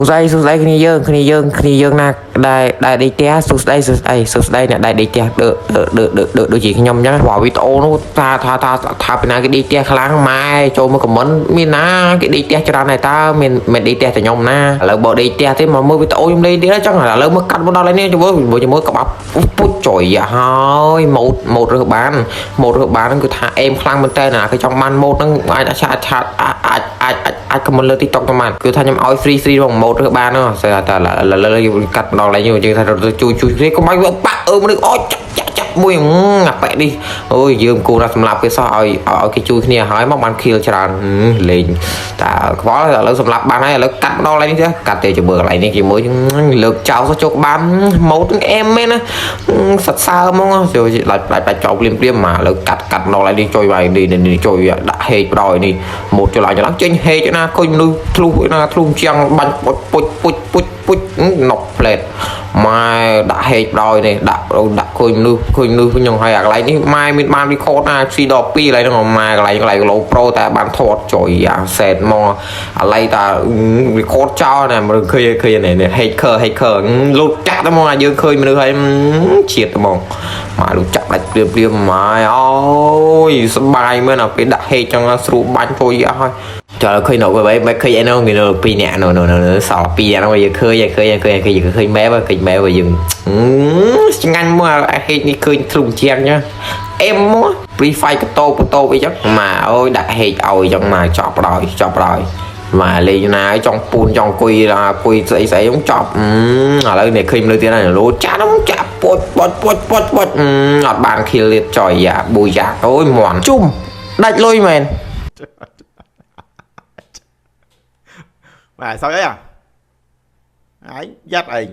សួស្តីសួស្តីគ្នាយើងគ្នាយើងគ្នាយើងណាដែលដែលដេកផ្ទះសួស្តីសួស្តីសួស្តីអ្នកដែលដេកផ្ទះដឺដឺដឺដឺដូចជាខ្ញុំអញ្ចឹងព្រោះវីដេអូនោះថាថាថាថាពីណាគេដេកផ្ទះខ្លាំងម៉ែចូលមកខមមិនមានណាគេដេកផ្ទះច្រើនហើយតើមានមានដេកផ្ទះតែខ្ញុំណាឥឡូវបើដេកផ្ទះទេមកមើលវីដេអូខ្ញុំលេងទៀតអញ្ចឹងឥឡូវមើលកាត់មកដល់ហើយនេះជាមួយជាមួយក្បាប់ពុជចុយហើយម៉ូតម៉ូតរើសបានម៉ូតរើសបានហ្នឹងគឺថាអេមខ្លាំងមែនតើណាគេចង់បានម៉ូតហ្នឹងអាចអាចអាចអាចអាចអាចខមមិនលើ TikTok ទៅបានគឺថាខ្ញុំឲ្យ free free ហ្មងម៉ូតរើសបានហ្នឹងស្អាតតែឥឡូវយើងកាត់ម្ដងឡើងយើងថាទៅជួយជួយគ្នាកុំឲ្យវាបាក់អឺមនុស្សអូចាក់ចាក់ចាក់មួយអាប៉ែនេះអូយយើងគូណាសម្រាប់គេសោះឲ្យឲ្យគេជួយគ្នាហើយមកបានខៀលច្រើនលេងតែខ្វល់ឥឡូវសម្រាប់បានហើយឥឡូវកាត់ម្ដងឡើងនេះទេកាត់ទេជាមួយកន្លែងនេះជាមួយលើកចោលសោះជោគបានម៉ូតអេមមែនណាសត្វសើហ្មងចូលដាច់ដាច់ដាច់ចោលភ្លាមភ្លាមមកឥឡូវកាត់កាត់ម្ដងឡើងនេះជួយវាយនេះនេះជួយដាក់ហេកបដ ாய் នេះម៉ូតចូលឡើងឡើងចេញហេកណាឃើញមនុស្សធ្លុះណាធ្លុះជាងបាញ់ពុជពុជពុជពុជពុជណុកផ្លេតម៉ែដាក់ហេកបដ ாய் នេះដាក់ដាក់ឃើញមនុស្សឃើញមនុស្សខ្ញុំហើយអាកន្លែងនេះម៉ែមានបានរីខតណាស៊ីដល់2កន្លែងហ្នឹងម៉ែកន្លែងកន្លែងគីឡូប្រូតែបានថតចុយអាសែតមកឥឡូវតារីខតចោលណាមើលឃើញឃើញនេះ hacker hacker លូតចាក់ទៅមកអាយើងឃើញមនុស្សហើយជាតិទៅមកម៉ែលូតចាក់ដាច់ព្រាមព្រាមម៉ែអូយសបាយមែនអាពេលដាក់ហេកចឹងស្រួលបាញ់ចូលអស់ហើយ ចូលឃើញនៅបែបឃើញអីនោះគេនៅពីរនាក់នោះនោះនោះសល់ពីរនាក់នោះយើងឃើញឃើញឃើញឃើញឃើញម៉ែឃើញម៉ែយើងឆ្ងាញ់មកអាហេកនេះឃើញធ្លុំជាងចឹងអេមមក Free Fire កតោបតោអីចឹងម៉ាអើយដាក់ហេកឲ្យចឹងម៉ាចប់ដល់ចប់ដល់ម៉ាលេងណាចង់ពូនចង់អង្គុយអង្គុយស្អីស្អីហ្នឹងចប់ឥឡូវនេះឃើញលើទៀតហើយលោចាក់ហ្នឹងចាក់ពុជពុជពុជពុជពុជអត់បានខៀលទៀតចុយយ៉ាប៊ូយ៉ាអូយមន់ជុំដាច់លុយមែន បាទសើចអីអាឯងយ៉ាត់ឯង